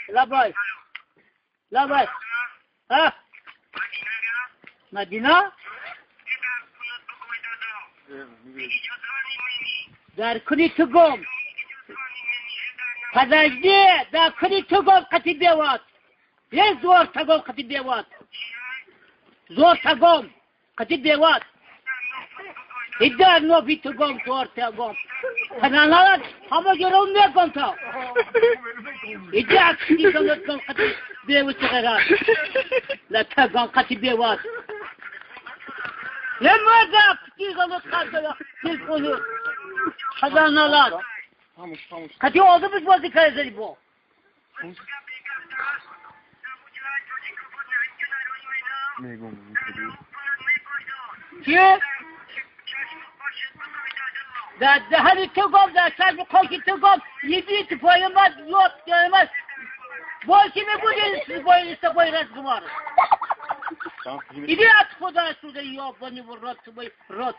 Лабай. Лабай. А? Мадина? Дар куни тугом. Подожди, дар куни тугом қати беват. Е зор тагом қати беват. Зор тагом қати беват. Идар ноби тугом зор тагом. Тананалат ҳама ҷоро мегом та. Идар кути қати беват ғайрат. Ла тагом қати беват. Лемада кути галот қадала телефону. Тананалат. Қати одамиш бозӣ карда бо. Чи? Дар даҳани ту гом, дар чашми хоки ту гом, иди твою мать, ёб твою мать. Больше не будем с тобой разговаривать. Иди отсюда, отсюда, ёбаный в рот твой, рот.